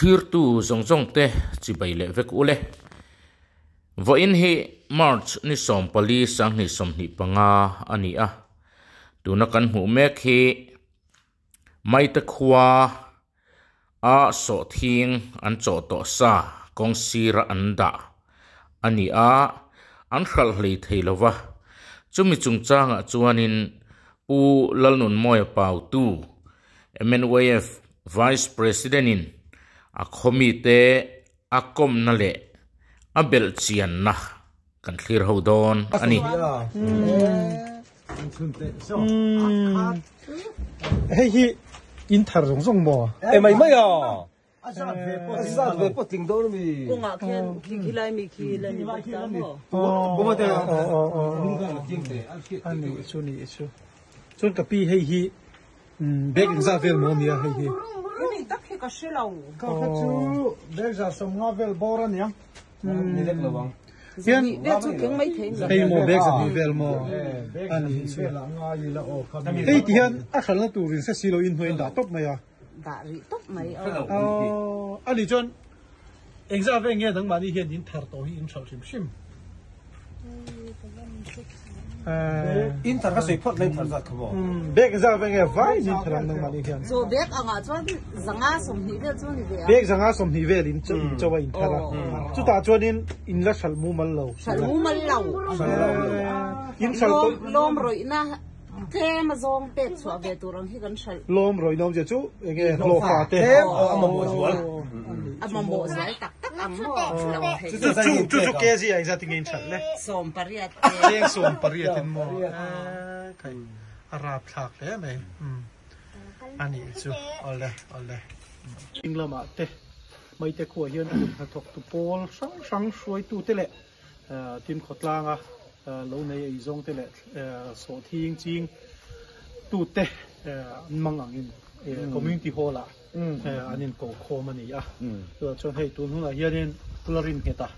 Thlirtu zawng zawng te chibai leh vek ule. Vawiin hi March ni 14 2025 a ni a. Tuna kan hmuh mek hi Maite khua a sawhthing an chawh tawh sa kawng sira an dah a ni a, an hralh hlei thei lo va. Chumi chungchangah chuanin Pu Lalnunmawia Pautu, MNYF Vice President-in a khawmite a kawmna leh a belhchianna kan thlir ho dawn a ni. Hei hi in thar zawng zawng maw? E mai mai a. A zat ve pawh a zat ve pawh tling dawn ami. Kawngah khian khi khi lai mi khi la ni bawk ta maw? A ni chu ni chu. Chuan ka pi hei hi bag engzat vel maw nia hei hi? Hemi tak hi ka hre lo. Ka kha chu bag za 50 vel bawr a nia. Ni lek lo ang. Hian Vel chu tling mai thei ni. Hei maw bag 200 vel maw a ni chu. Hei ti hian a hralhna tur in hre si lo in hnuai in dah tawp mai a. Dah rih tawp mai aw. A ni chuan engzah ve nge nangmahni hian in thar tawh hi in hralh hrim hrim. In thar ka sawi phawt mai thar zat kha maw. Bag zah ve nge vai in thar ang nangmahni hian. Chaw bag angah chuan zanga 20 vel chu ni ve a. Bag zanga 20 vel in chaw a in thar a. Chutah chuan in in la hralh mumal lo. Hralh mumal lo. In hralh tawh. Lawm rawihna tlem a zawng pek chhuah ve tur ang hi kan hralh. Lawm rawihna awmzia chu enge hlawhfa te. Tlem a mamawh zual. A mamawh zual tak tak ang maw lo theih. Chu chu kg ah engzat tinge in hralh le? 18 te. Cheng 18 in maw? Khai a rap thlak hle mai. A nih chu awle awle. Ding lamah te Maite khuah hian kut hnathawk tu pawl hrang hrang hruaitu te leh tin khawtlanga lo nei eizawng te leh sawhthing ching tu te an mang angin community hall ah an in ko khawm a ni a. Chuvang chuan hei tun hunah hianin Pula Rinnghet a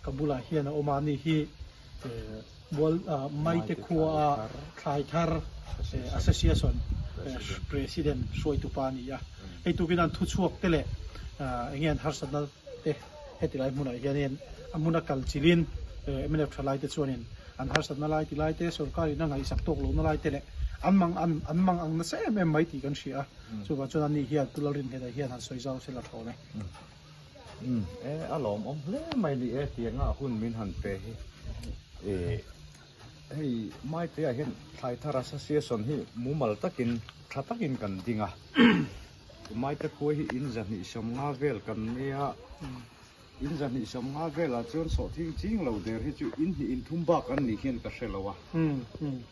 ka bulah hian a awm a, ani hi Mual Maite khua a thlai thar association president hruaitu pa a ni a. Hei tukin an thuchhuak te leh enge an harsatna te heti lai hmunah hianin a hmuna kal chilin mnf tha laite chuanin an harsatna lai ti laite sorkarin a ngaihsak tawk lohna laite leh an mang an an mang ang nasa em em mai tih kan hria a. Chuvang chuan ani hian Pu Lalrinnghet-a hian han sawi zau se la thawn e. Umm e a lawmawm hle mai ni e tianga hun min han pe hi e hei Maite-ah hian thlai thar association hi mumal takin tha takin kan ding a Maite khua hi in 250 vel kan nia in 250 velah chuan sawhthing ching lo der hi chu in hnih in thum bak an nih hian ka hre lo a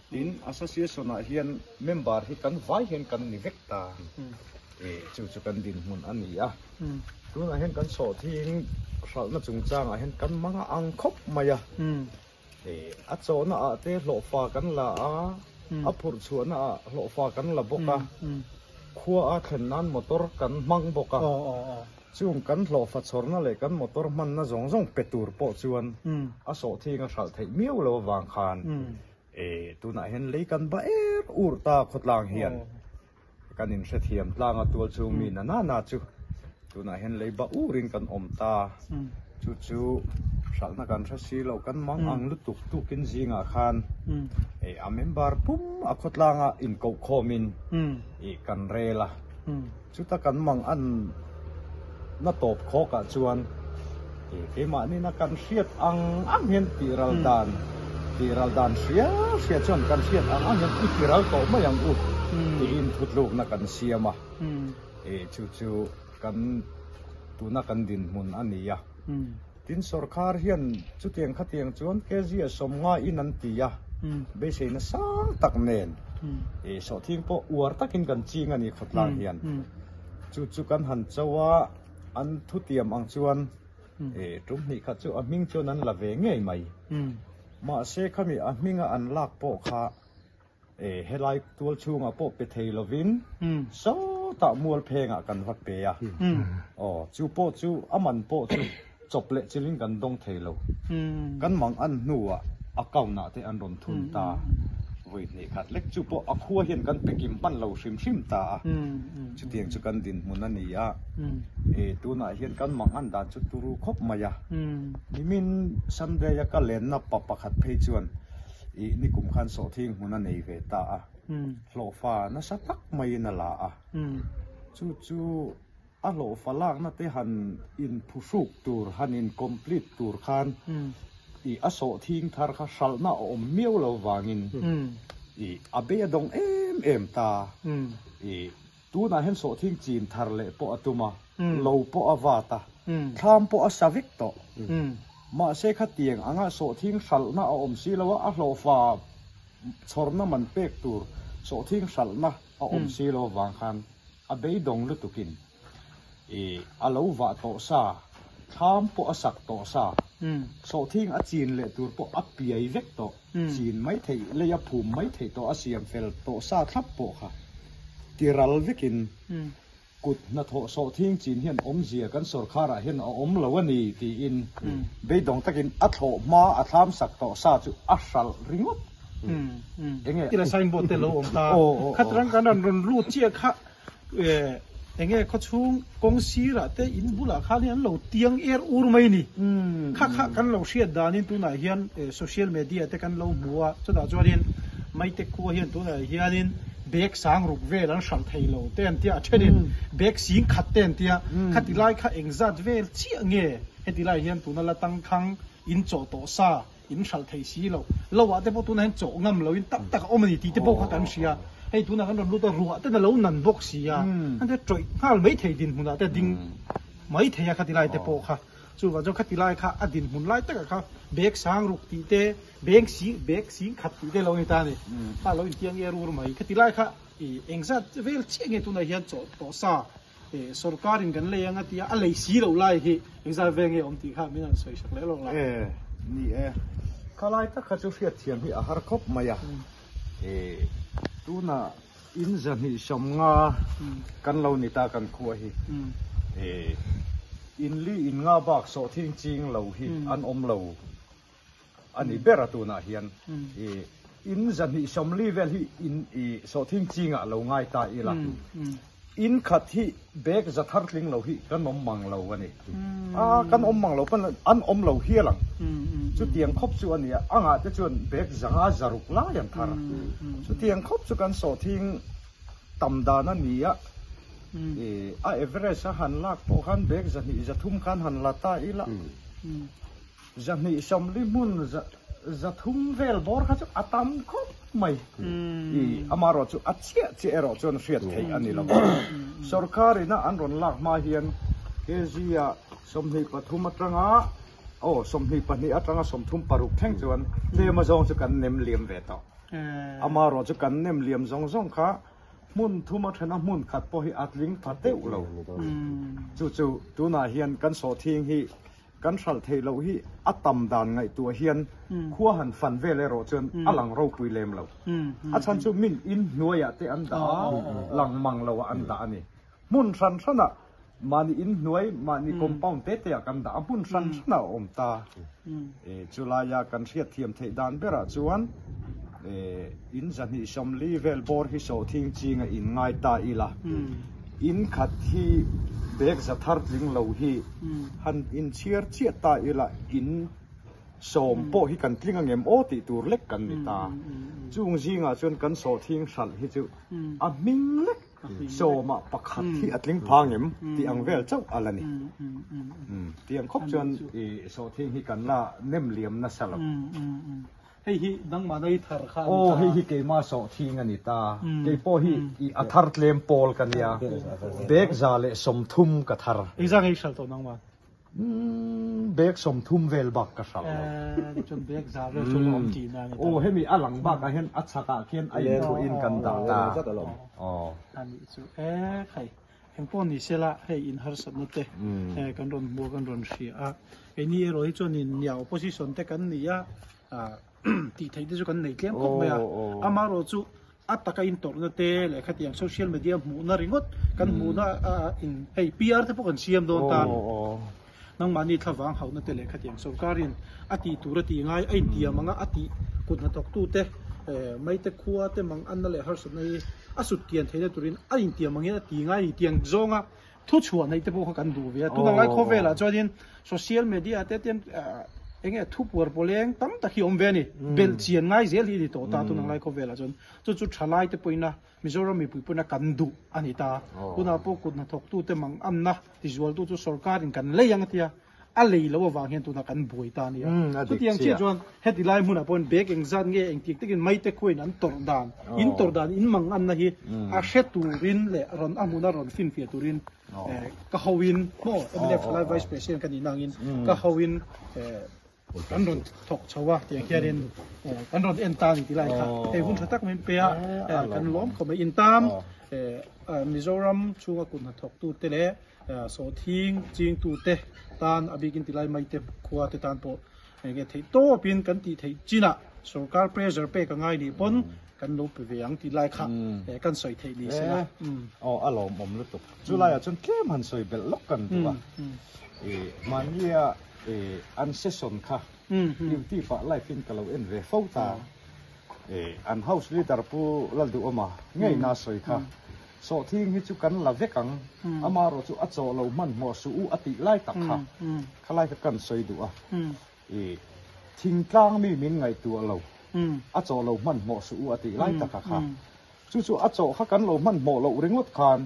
tin association ah hian member hi kan vai hian kan ni vek ta. Chu chu kan dinhmun a ni a, tunah hian kan sawhthing hralhna chungchangah hian kan mang a ang khawp mai a, a chawhna ah te hlawhfa kan la a, a phurh chhuahna ah hlawhfa kan la bawk a, khua a thlen nan motor kan hmang bawk a, chung kan hlawhfa chhawrna leh kan motor hmanna zawng zawng pe tur pawh chuan a sawhthing a hralh theih miau lo avang khan tunah hian lei kan ba er ur ta khawtlang hian. Kan inhrethiam tlang a tual chu mi na na na chu tunah hian leiba urin kan awm ta. Chu chu hralhna kan hre si lo, kan mang ang lutuk tukin zingah khan a member pum a khawtlanga inkohkhawmin kan rel a. Chuta kan mang an na tawp khawkah chuan keimahni na kan hriat ang ang hian tihral dan tihral dan hria hria chuan kan hriat ang ang hian i tiral tawh mai ang u tiin thutlukna kan siam a, chu chu kan tuna kan dinhmun a ni a. Tin sorkar hian chutiang khatiang chuan kg a 50 in an ti a, beiseina sang tak nen sawhthing pawh uar takin kan ching a ni khawtlang hian. Chu chu kan han cho a, an thutiam ang chuan tum hnih khat chu a hming chuan an la ve ngei mai. Mahse khami a hminga an lak pawh kha Helai tual chhungah pawh pe thei lovin sawtah mual phengah kan va pe a, aw chu pawh chu a man pawh chu chawp leh chilhin kan dawng thei lo. Kan mang an hnuah account ah te an rawn thun ta. Vawi hnih khat lek chu pawh a khua hian kan pe kim hman lo hrim hrim ta a, chutiang chu kan dinhmun a ni a, e tunah hian kan mang an dan chu turu khawp mai a, nimin Sunday a ka lenna pa pakhat phei chuan ih nikum khan sawhthing hmun a nei ve ta a, hlawhfa nasa tak maiin a la a, chu chu a hlawhfa lakna te han inphuhruk tur, han in complete tur khan ih a sawhthing thar kha hralhna a awm miau lo vangin ih a bei a dawng em em ta. Ih tunah hian sawhthing chin thar leh pawh a tum a, lo pawh a vat a, thlam pawh a sa vek tawh. Mahse khatiang anga sawhthing hralhna a awm si lo a, a hlawhfa chhawrna man pek tur sawhthing hralhna a awm si lo vang khan A beidawng lutukin i a lo vah tawh sa, thlam pawh a sak tawh sa, sawhthing a chin leh tur pawh a piai vek tawh, chin mai theih, lei a phum mai theih tawh, a siam fel tawh sa thlap pawh kha ti ral vekin kut hnathawh sawhthing chin hian awmzia kan sawrkharah hian a awm lo a ni tiin beidawng takin a thlawh hma a thlam sak tawh sa chu a hralh ringawt. Enge tila signboard te lo awm ta khat rang kan an rawn lut chiah kha enge khawchhung kawng sirah te in bulah khan hian an lo tiang er ur mai ni kha kha kan lo hriat danin tunah hian social media te kan lo hmu a chutah chuanin maite khua hian tunah hianin bag sang ruk vel an hralh thei lo te an tia a thenin bag sing khat te an tia khati lai kha engzat vel chiah nge heti lai hian tuna la tangkhang in chawh tawh sa In hralh thei si lo. Lo ah te pawh tunah hian chawh ngam lo in tak tak a awm a ni tih te pawh kha kan hria. Hei tunah kan rawn lut a, ruah ten a lo nan bawk si a, an te tawih nghal mai thei dinhmunah te a ding mai thei a khati lai te pawh kha. Chuvang chuan khati lai kha a dinhmun lai takah kha bag sang ruk tih te, beng sing bag sing khat tih te lo ni ta a ni. Kha a lo intiang er ur mai. Khati lai kha ih engzat vel chiah nge tunah hian chawh tawh sa Sorkar in kan lei anga tia a lei si loh lai hi engzat vel nge awm tih kha min han sawi sak leh lawk la. E, ni e. Kha lai tak kha chu hriatthiam hi a har khawp mai a. E, tunah in zahnih 50 kan lo ni ta kan khua hi. E, in li in nga bak sawhthing ching lo hi an awm lo. A ni ber a tunah hian i in 240 vel hi in i sawhthing chingah lo ngai ta ila in khat hi bag za thar tling lo hi kan awm mang lo a ni a kan awm mang lo pawn an awm lo hial ang chutiang khawp chu a ni a angah te chuan bag zanga zaruk lai an thar a chutiang khawp chu kan sawhthing tam dan a ni a i a average a han lak pawh khan bag 2 3 khan han la ta ila. 240 hmun 300 vel bawr kha chu a tam khawp mai. I amaherawh chu a chiah chiah erawh chuan hriat theih a ni lo va. Sorkar ina an rawn lak hma hian kg ah 23 atanga aw 22 atanga 36 thleng chuan tlem azawng chu kan nem liam ve tawh. Amaherawh chu kan nem liam zawng zawng kha hmun thum a thena hmun khat pawh hi a tling pha deuh lo. Chu chu tunah hian kan sawhthing hi Kan hralh theih loh hi a tam dan ngaihtuah hian khua han fan vel erawh chuan a lang ropui lem lo. A chhan chu min in hnuaiah te an dah a, lang mang loah an dah a ni. Hmun hran hranah mahni in hnuai, mahni compound te teah kan dah a, hmun hran hranah a awm ta. Chulaia kan hriatthiam theih dan berah chuan in 240 vel bawr hi sawhthing chinga in ngai ta ila, in khat hi bag za thar tling lo hi han inchhiar chiah ta ila in sawm pawh hi kan tling angem aw tih tur lek kan ni ta. Chung zingah chuan kan sawhthing hralh hi chu a hming lek sawmah pakhat hi a tling pha angem tih ang vel chauh a la ni. Tiang khawp chuan i sawhthing hi kan la nem liam nasa lo. Hei hi nangmah na i thar kha a ni ta. Aw hei hi keimah sawhthing a ni ta. Kei pawh hi i a thar tlem pawl ka nia. Bag 130 ka thar. Engzah nge i hralh tawh nangmah? Umm bag 30 vel bak ka hralh lo. Eh chuan bag za vel chu a awm tihna a ni ta. Aw hemi a lang bakah hian a chhakah khian a inthuahin kan dah ta. Aw. A nih chu eh khai. Engpawh ni sela hei in harsatna te kan rawn hmu a kan rawn hria a, keini erawh hi chuanin nia opposition te kan ni a, tih theih te chu kan nei tlem khawp mai a, amaherawh chu a taka intawrhna te leh khatiang social media hmuhna ringawt kan hmuhna in hei PR te pawh kan siam dawn ta, nangmahni thlavang hauhna te leh khatiang sorkarin a tih tur a tih ngai a intiam anga a tih kut hnathawktute. Maite khua te mang anna leh harsatna hi a sut kian theihna turin a intiam angin a ti ngai a ni tiang zawnga thuchhuah neih te pawh kha kan duh ve a. Tuna lai khawvelah chuanin social media te te eng nge thupuar pawleng tam tak hi a awm ve a ni. Belh chian ngai zel hi a ni tawh ta tuna lai khawvelah chuan. Chu chu thalai te pawhin a Mizoram mipui pawhin a kan duh a ni ta. Tunah pawh kut hnathawktute mang anna tizualtu chu sorkarin kan lei ang a tia. A lei loh avang hian tunah kan buai ta a nia. Chutiang chiah chuan heti lai hmunah pawhin bag engzat nge engtik takin maite khuain an tawrh dan, in tawrh dan, in mang anna hi a hre turin leh rawn a hmuna rawn finfiah turin ka hoin maw mnf thalai Vice President ka nihna angin ka hoin kan rawn thawk chho a tiang hianin kan rawn en ta a ni ti lai kha hei hun tha tak min pe a kan lawm khawp mai. Intam Mizoram chhunga kut hnathawktute leh Sawhthing chingtute tan a bikin tilai maite khua te tan pawh enge theih tawpin kan tih theih chinah sorkar pressure pek a ngai nih pawn kan lo pe ve ang tih lai kha kan sawi theih ni se la. Aw a lawmawm lutuk. Chu laiah chuan tlem han sawi belh lawk kan duh a. Mahnia an session kha YouTube ah live in ka lo en ve fo ta. An house leader Pu Lalduhawma ngei na sawi kha. Sawhthing hi chu kan la vek ang, amaherawh chu a chawh lo hmanhmawh suh u a tih lai tak kha, khalai kha kan sawi duh a, i thingtlang mi min ngaihtuah lo, a chawh lo hmanhmawh suh u a tih lai tak kha, chu chu a chawh kha kan lo hmanhmawh loh ringawt khan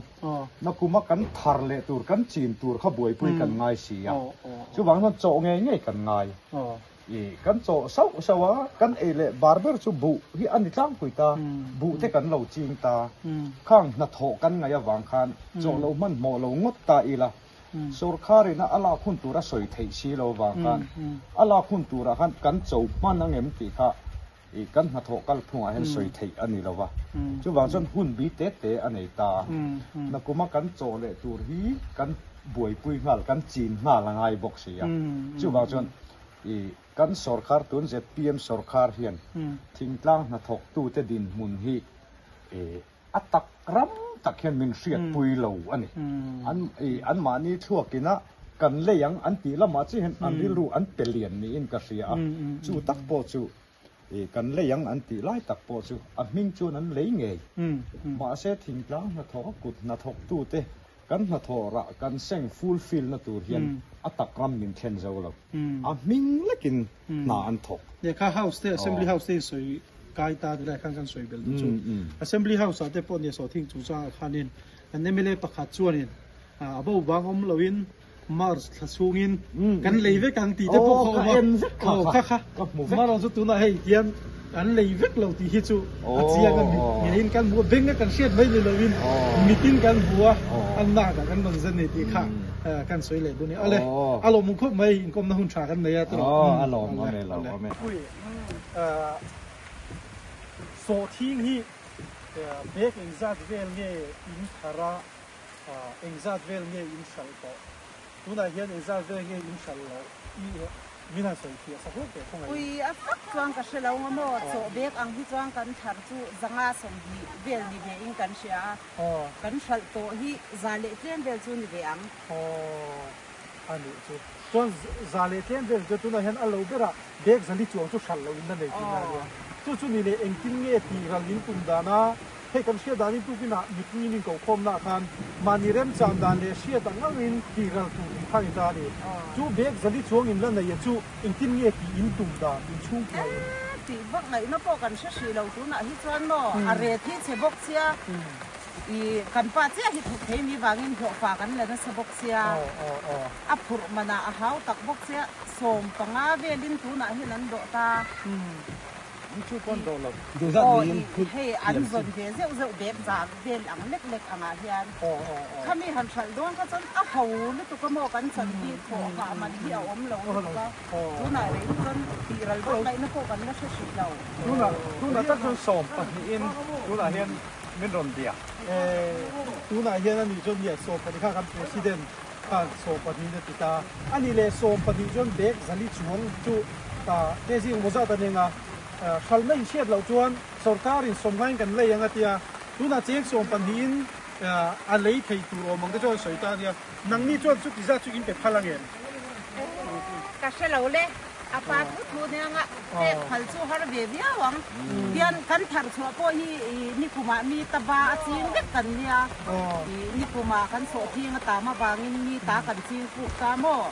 nakuma kan thar leh tur, kan chin tur kha buaipui kan ngai si a, chuvang chuan chawh ngei ngei kan ngai. I kan chawh sauh sauh a, kan ei leh bar ber chu buh hi a ni tlangpui ta, buh te kan lo ching ta, khang hnathawh kan ngaih avang khan chawh lo hmanhmawh lo ngawt ta ila, sorkar ina a lak hun tur a sawi theih si lo avang khan a lak hun turah khan kan cho hman ang em tih kha i kan hnathawh kalphungah hian sawi theih a ni lo va, chuvang chuan hun bi te te a nei ta a, nakuma kan chawh leh tur hi kan buaipui nghal, kan chin nghal a ngai bawk si a, chuvang chuan i kan sorkar tun zpm sorkar hian thingtlang hnathawktute dinhmun hi i a tak ram tak hian min hriatpui lo a ni. An i anmahni thluakina kan lei ang an tih lamah chiah hian an rilru an pe lian niin ka hria a, chu tak pawh chu i kan lei ang an tih lai tak pawh chu a hming chuan an lei ngei. Mahse thingtlang hnathawk a kut hnathawktute kan hnathawh rah kan seng fulfill na tur hian a tak ram min thlen zo lo. A hming lekin hna an thawk. Lehkha House te Assembly House te in sawi kai ta ti lai khan kan sawi belh chu. Assembly House ah te pawh nia sawhthing chungchangah khanin kan mla pakhat chuanin a bo bang awm loin March thla chhungin kan lei vek ang tih te pawh kha awm a. Aw kha kha Marawh chu tunah hei hian kan lei vek lo tih hi chu a chiang a mit ngeiin kan hmu a, beng a kan hriat mai ni loin mitin kan hmu a, a nakah kan rawn zen nei tih kha kan sawi leh dun e. Awle a lawmawm khawp mai inkawmna hun tha kan nei a tawh. A lawmawm e, lawmawm e. Pui sawhthing hi bag engzat vel nge in thar a? Engzat vel nge in hralh tawh? Tunah hian engzat vel nge in hralh loh? I min han sawi fiah sak hlauh teh khawngaih. Ui a fak chuan ka hre lo nga maw? Chaw bek ang hi chuan kan thar chu zanga 20 vel ni ve in kan hria a, kan hralh tawh hi za leh tlem vel chu ni ve ang. Aw a nih chu. Chuan za leh tlem vel chu tunah hian a lo berah bek zali chuang chu hralh loh in la nei tihna a nia. Chu chu ni leh engtin nge tih ral in tum dana Hei kan hriat danin tukinah mipui in inkohkhawmnaah khan mahni remchan dan leh hriat ang angin tih ral tur tih kha a ni ta a ni. Chu bag zali chuang in la nei a chu engtin nge tih in tum dan in chhungkua in. Eee tih vak ngaihna pawh kan hre hrih lo tunah hi chuan maw a ret hi chhe bawk sia i kan pa chiah hi thawk thei mi vangin hlawhfa kan la nasa bawk sia a phurh manah a hau tak bawk sia 15 velin tunah hian an dawh ta. Aw i hei an zawn ve zeuh zeuh bek za vel ang lek lek angah hian khami han hralh dawn kha chuan a ho lutuk a maw kan chan hi thawh hah man hi a awm lo lutuk a tunah reng chuan tih ral vak ngaihna pawh kan la hre hrih lo. Tunah tunah tak chuan 12 in tunah hian min rawn bia. Tunah hian ani chuan nia 12 kha kan president khan 12 a ti ta a ni leh 12 chuan bag zali chuang chu te zing maw zat a neng a, hralhna in hriat loh chuan sorkar in sawmngain kan lei ang a tia, tunah cheng 12 in a lei thei tur awm ang te chuan sawi ta a nia, nangni chuan chuti zat chu in pe phal ang em? Ka hre lo le. A pa thu thu nia nga pek phal chu har ve viau ang. Tian kan thar chhuah pawh hi nikumah mi ta ba a ching vek kan nia. Nikumah kan sawhthing a tam avangin mi ta kan ching puk ta maw?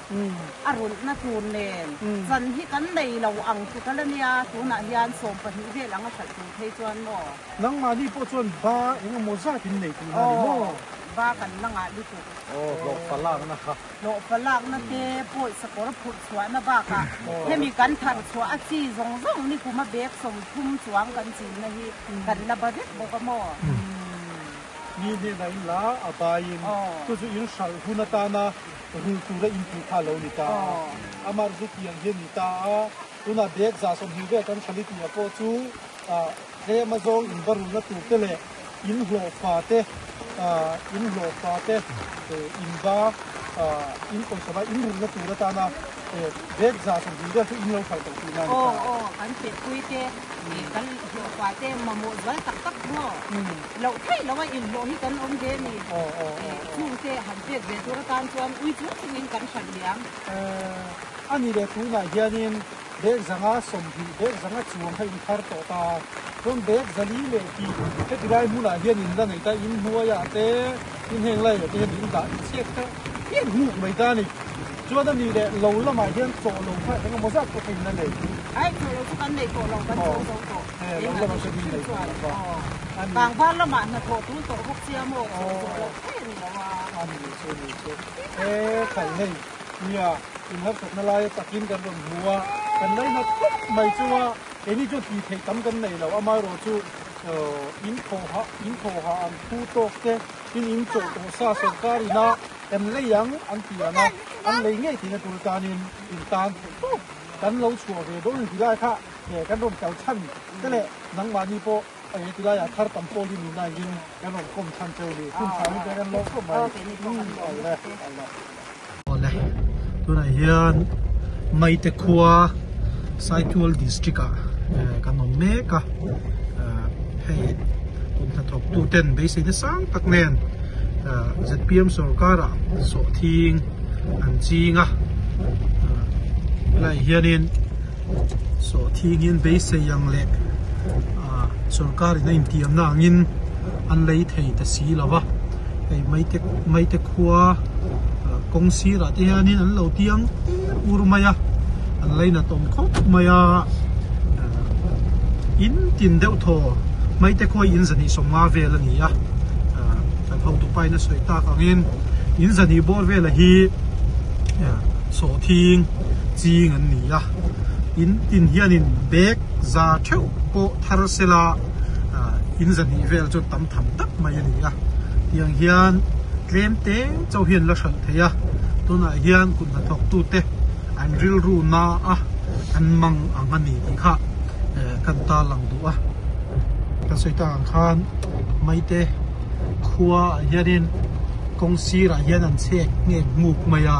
A rulhna tur nen chan hi kan nei lo ang tluk a la nia. Tunah hian 12 vel ang a hralh tur phei chuan maw? Nangmahni pawh chuan ba engemaw zat in nei tihna a ni maw? Aw, ba kan la ngah lutuk. Aw, hlawhfa lakna kha. Hlawhfa lakna te pawisa kawr phurh chhuahna bakah hemi kan thar chhuah a chi zawng zawng ni kum a bag 30 chuang kan chinna hi kan la ba vek bawk a maw? Mi hnenah in la a baiin chu chu in hralh hun atana rulh tura in tih kha a lo ni ta a, amah chu tiang hi a ni ta a, tunah bag 120 vel kan hralh i tih ah pawh chu tlem a zawng in va rulhna tur te leh in hlawhfa te in hlawhfa te in va in pawisa va in rulhna tur atana bag 120 vel chu in lo hralh tawh tihna a ni ta. Aw aw kan fehpui te kan hlawhfa te mamawh zual tak tak maw loh theih loh a inhlawh hi kan awm ve a ni. Chungte han pek ve tur atan chuan ui chung chungin kan hralh liam. A ni leh tunah hianin Bag 120, bag 500 chuang kha in thar tawh ta. Chuan bag 400 leh tih heti lai hmunah hian in la nei ta, in hnuaiah te, in heng laiah te hian in dah chhiat kha hian hnuk mai ta a ni. Chuan a nih leh lo lamah hian chaw lo kha eng emaw zat pawh kha in la nei. Ai, chaw lo chu kan nei tawh lo, kan chaw zo tawh. Engah ni hrim hrim chuan aw. Kangvar lamah hnathawh tul tawh bawk sia maw, chaw zawh loh theih a ni lo a. A ni chu, a ni chu. E khai hei. Nia, inharsatna laia takin kan rawn hmu a, kan lainat khawp mai chu a, keini chuan tih theih tam kan nei lo, amaherawh chu in thawhah in thawhah an thu tawk te, tin in chawh tawh sa sorkar ina kan lei ang an ti ang a, an lei ngei theihna tur tanin in tan theih tawp kan lo chhuah ve dawn ti lai kha kan rawn kal chhan te leh nangmahni pawh eng ti laiah thar tam pawl hi nuna engin kan rawn kawm chhan cheu ni, hun tha hi te kan lawm khawp mai. Awle awle. Awle, tunah hian Maite khua Saitual district ah kan awm mek a, hei kum hnathawk tu ten beiseina sang tak nen zpm sorkar ah sawhthing an ching a, helaiah hianin sawhthing hi an beisei ang leh sorkar in a intiamna angin an lei thei ta si lo va, hei Maite Maite khua kawng sirah te hianin an lo tiang ur mai a an lainat awm khawp mai a in tin deuh thaw Maite khua in 150 vel a ni a kan hotu pa in a sawi tak angin in zahnih bawr vela hi sawhthing ching an ni a in tin hianin bag za theuh pawh thar sela in 200 vel chu tam tham tak mai a ni a tiang hian tlem te chauh hian la hralh thei a tunah hian kut hnathawk tute an rilru na a an mang ang a ni tih kha kan tarlang duh a kan sawi tak ang khan maite khua ah hianin kawng sirah hian an chhek nghek nghuk mai a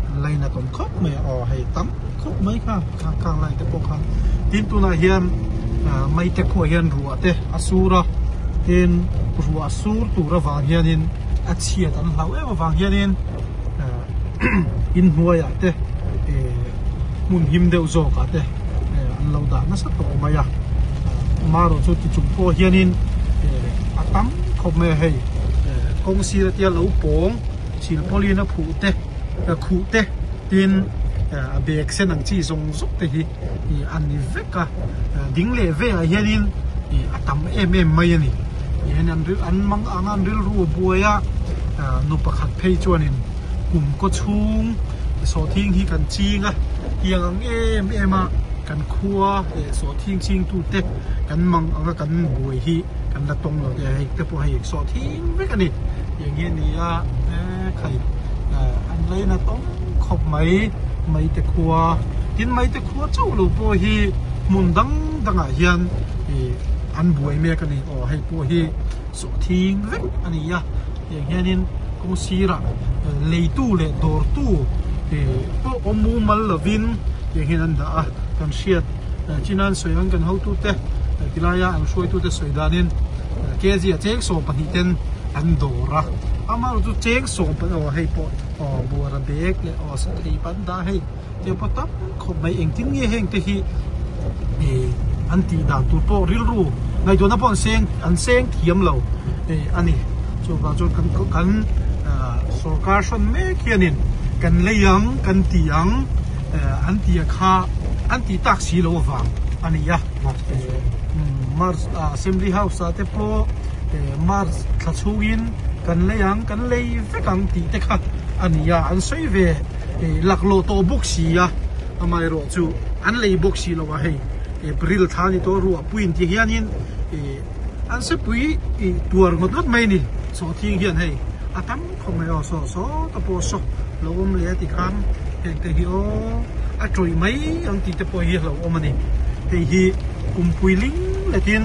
an lainat awm khawp mai a aw hei tam khawp mai kha khang lai te pawh kha tin tunah hian maite khuaah hian ruah te a sur a tin ruah sur tur avang hianin a chhiat an hlauh em avang hianin inhnuaiah te hmun him deuh zawkah te an lo dah nasa tawh mai a amaherawh chu ti chung pawh hianin a tam khawp mai a hei kawng sir atia lo pawng silpawlin a phuh te khuh te tin a bag sen ang chi zawng zawng te hi a ni vek a ding leh velah hianin a tam em em mai a ni tihian an an mang ang a an rilru a buai a nu pakhat phei chuanin kum kaw chhung sawhthing hi kan ching a tiang ang em em a kan khua leh sawhthing ching tute kan mang ang a kan buai hi kan la tawng lo te hei te pawh hei sawhthing vek a ni tiang hi a ni a khai an laina tawng khawp mai maite khua tin maite khua chauh lo pawh hi hmun dang dangah hian ih an buai mek a ni aw hei pawh hi sawhthing vek a ni a tiang hianin kawng sirah leitu leh dawrtu ih pawh awm mumal lovin tiang hian an dah a kan hriat chinan sawi ang kan hotute tilaia an hruaitute sawi danin kg a cheng 12 ten an dawr a amaherawhchu cheng 10 aw hei pawh aw buara bag leh aw sathei pan dah hei. te pawh tam khawp mai engtin nge heng te hi ih an tih dan tur pawh rilru ngaihtuahna pawh an seng an seng thiam lo ih a ni chuvang chuan kan kan ah sawrkar hrawn mek hianin kan lei ang kan ti ang eh an tih a kha an tih tak si loh avang a ni a march ah assembly house ah te pawh eh march thla chhungin kan lei ang kan lei vek ang tih te kha a ni a an sawi ve eh laklawh tawh bawk si a amaherawh chu an lei bawk si lo a hei april thla a ni tawh ruah puiin ti hianin eh an sepui ih tuar ngawt ngawt mai a ni sawhthing hian hei a tam khawp mai aw saw saw te pawh saw lo awm leh a ti khan heng te hi aw a tawih mai ang tih te pawh hi a lo awm a ni hei hi kumpui ling letin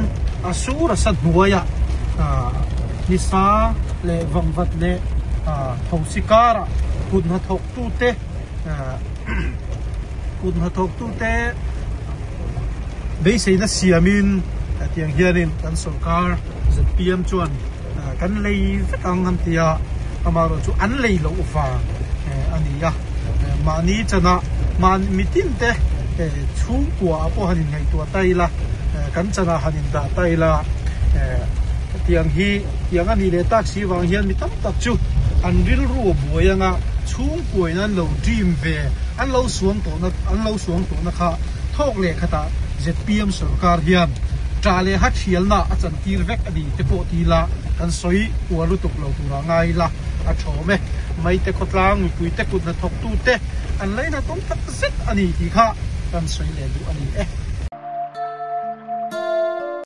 a sur a sa hnuaiah ah nisa leh vangvat leh ah thosi karah kut hnathawk tute ah kut hnathawk tute beiseina siamin tiang hianin kan sawrkar zpm chuan kan lei vek ang an ti a amaherawh chu an lei loh vang a ni a mahni chana mahni mitin te chhungkua ah pawh han in ngaihtuah ta ila kan chanah han in dah ta ila tiang hi tiang a nih leh tak si vang hian mi tam tak chu an rilru a buai anga chhungkua in an lo dream ve an lo suang tawhna an lo suang tawhna kha thawk leh khatah zpm sorkar hian tah leh ha thialna a chantir vek a ni te pawh ti ila kan sawi uar lutuk lo tura ngai ila a thawm e. Maite khawtlang mipui te kut hnathawk tute an lainat awm tak zet a ni tih kha kan sawi leh duh a ni e.